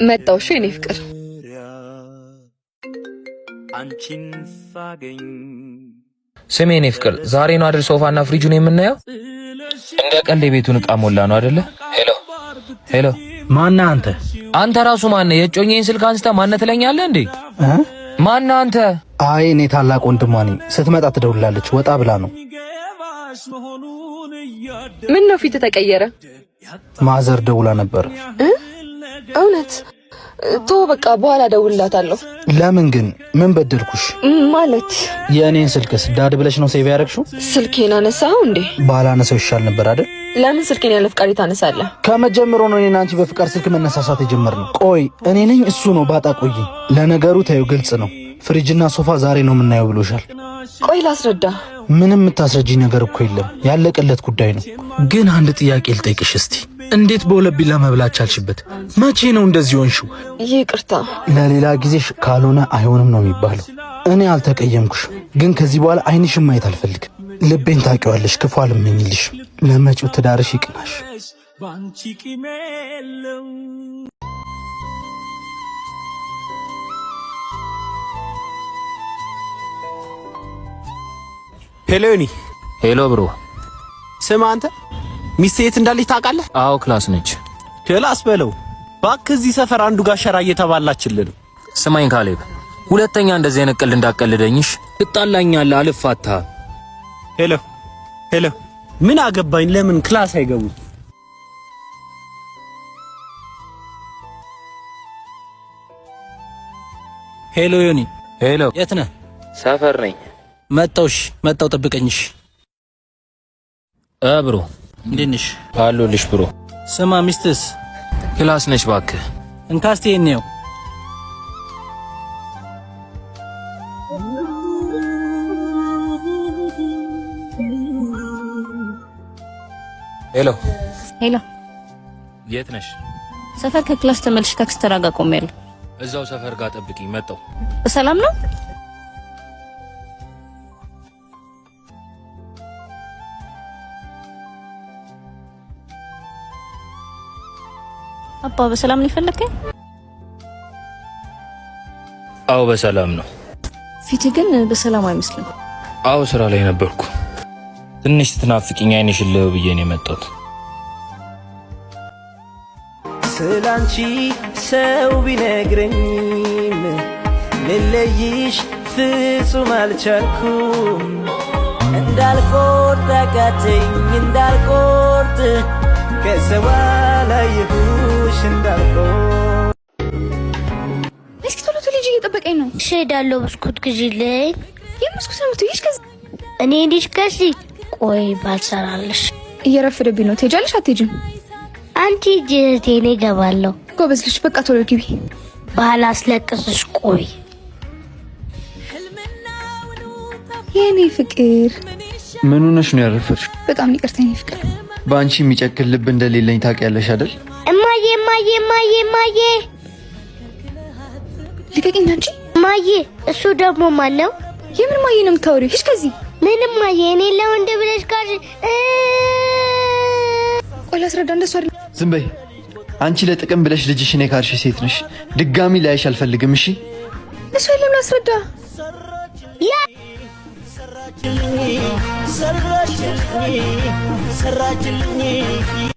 መጣው። እሺ የኔ ፍቅር። አንቺን ሳገኝ ስሜ የኔ ፍቅር፣ ዛሬ ነው አይደል ሶፋና ፍሪጁን የምናየው? እንደ ቀልድ የቤቱን ዕቃ ሞላ ነው አይደለ? Hello hello። ማነህ አንተ? አንተ ራሱ ማነህ? የእጮኛዬን ስልክ አንስተህ ማነህ ትለኛለህ እንዴ? ማነህ አንተ? አይ፣ እኔ ታላቅ ወንድሟ ነኝ። ስትመጣ ትደውላለች። ወጣ ብላ ነው። ምን ነው ፊት ተቀየረ? ማዘር ደውላ ነበር። እውነት? ቶ በቃ በኋላ እደውልላታለሁ። ለምን ግን? ምን በደልኩሽ? ማለት? የእኔን ስልክስ dad ብለሽ ነው save ያደረግሽው? ስልኬን አነሳኸው እንዴ? ባላነሳው ይሻል ነበር አይደል? ለምን ስልኬን ያለ ፍቃድ ታነሳለህ? ከመጀመሩ ነው እኔና አንቺ በፍቃድ ስልክ መነሳሳት የጀመርነው። ቆይ እኔ ነኝ እሱ ነው ባጣ? ቆይ ለነገሩ ተይው፣ ግልጽ ነው። ፍሪጅና ሶፋ ዛሬ ነው የምናየው ብሎሻል። ቆይ ላስረዳ። ምንም የምታስረጂኝ ነገር እኮ የለም። ያለቀለት ጉዳይ ነው። ግን አንድ ጥያቄ ልጠይቅሽ እስቲ። እንዴት በሁለት ቢላ መብላት ቻልሽበት? መቼ ነው እንደዚህ ሆንሽው? ይቅርታ። ለሌላ ጊዜሽ ካልሆነ አይሆንም ነው የሚባለው። እኔ አልተቀየምኩሽ፣ ግን ከዚህ በኋላ ዓይንሽን ማየት አልፈልግም። ልቤን ታውቂዋለሽ፣ ክፉ አልመኝልሽ። ለመጪው ትዳርሽ ይቅናሽ። ባንቺ ቂም የለም። Hello ዮኒ። Hello bro። ስማ አንተ፣ ሚስት የት እንዳለች ታውቃለህ? አዎ፣ class ነች። Class በለው እባክህ። እዚህ ሰፈር አንዱ ጋር ሸራ እየተባላችልን። ስማኝ ካሌብ፣ ሁለተኛ እንደዚህ አይነት ቀልድ እንዳትቀልደኝሽ። ትጣላኛለህ፣ አልፋታ። Hello hello፣ ምን አገባኝ? ለምን class አይገቡም? Hello ዮኒ። Hello። የት ነህ? ሰፈር ነኝ። መጣውሽ መጣው፣ ጠብቀኝሽ። እ bro። እንዴት ነሽ? አለሁልሽ bro። ስማ፣ ሚስትስ? Class ነች እባክህ። እንካስቴ እንየው። Hello። Hello። የት ነሽ? ሰፈር ከ class ተመልሼ ታክሲ ተራ ጋር ቆሜያለሁ። እዛው ሰፈር ጋር ጠብቂኝ፣ መጣሁ። በሰላም ነው? አባ፣ በሰላም ነው የፈለከኝ? አዎ፣ በሰላም ነው። ፊት ግን በሰላም አይመስልም። አዎ፣ ስራ ላይ ነበርኩ። ትንሽ ስትናፍቂኝ ዓይንሽን ልየው ብዬ ነው የመጣሁት። ስላንቺ ሰው ቢነግረኝም ልለይሽ ፍጹም አልቻልኩም። እንዳልቆርጥ አቃተኝ፣ እንዳልቆርጥ ከሰው አላየሁሽ እንዳልቆርጥ። እስኪ ቶሎ ቶሎ፣ ልጅ እየጠበቀኝ ነው። እሺ እሄዳለሁ። ብስኩት ግዢልኝ። የምስኩት ነው የምትይሽ? ከዚህ እኔ ልጅ ከዚህ ቆይ ባልሰራልሽ። እየረፈደብኝ ነው። ትሄጃለሽ አትሄጂም? አንቺ ሂጂ እህቴ፣ እኔ እገባለሁ። ጎበዝ ልጅ። በቃ ቶሎ ግቢ። ባላስለቅስሽ ቆይ። የኔ ፍቅር። ምን ሆነሽ ነው ያረፈድሽ? በጣም ይቅርታ የኔ ፍቅር። በአንቺ የሚጨክን ልብ እንደሌለኝ ታውቂያለሽ አይደል? እማዬ፣ እማዬ፣ እማዬ፣ እማዬ! ልቀቂኝ አንቺ። እማዬ፣ እሱ ደግሞ ማን ነው? የምን ማዬ ነው የምታወሪው? ሂጅ ከዚህ። ምንም ማዬ፣ እኔ ለወንድ ብለሽ ካልሽ ቆይ ላስረዳ፣ እንደሱ አይደለም። ዝም በይ። አንቺ ለጥቅም ብለሽ ልጅሽን የካድሽ ሴት ነሽ። ድጋሚ ላይሽ አልፈልግም። እሺ? እሱ የለም፣ ላስረዳ። ሰራችልኝ፣ ሰራችልኝ፣ ሰራችልኝ።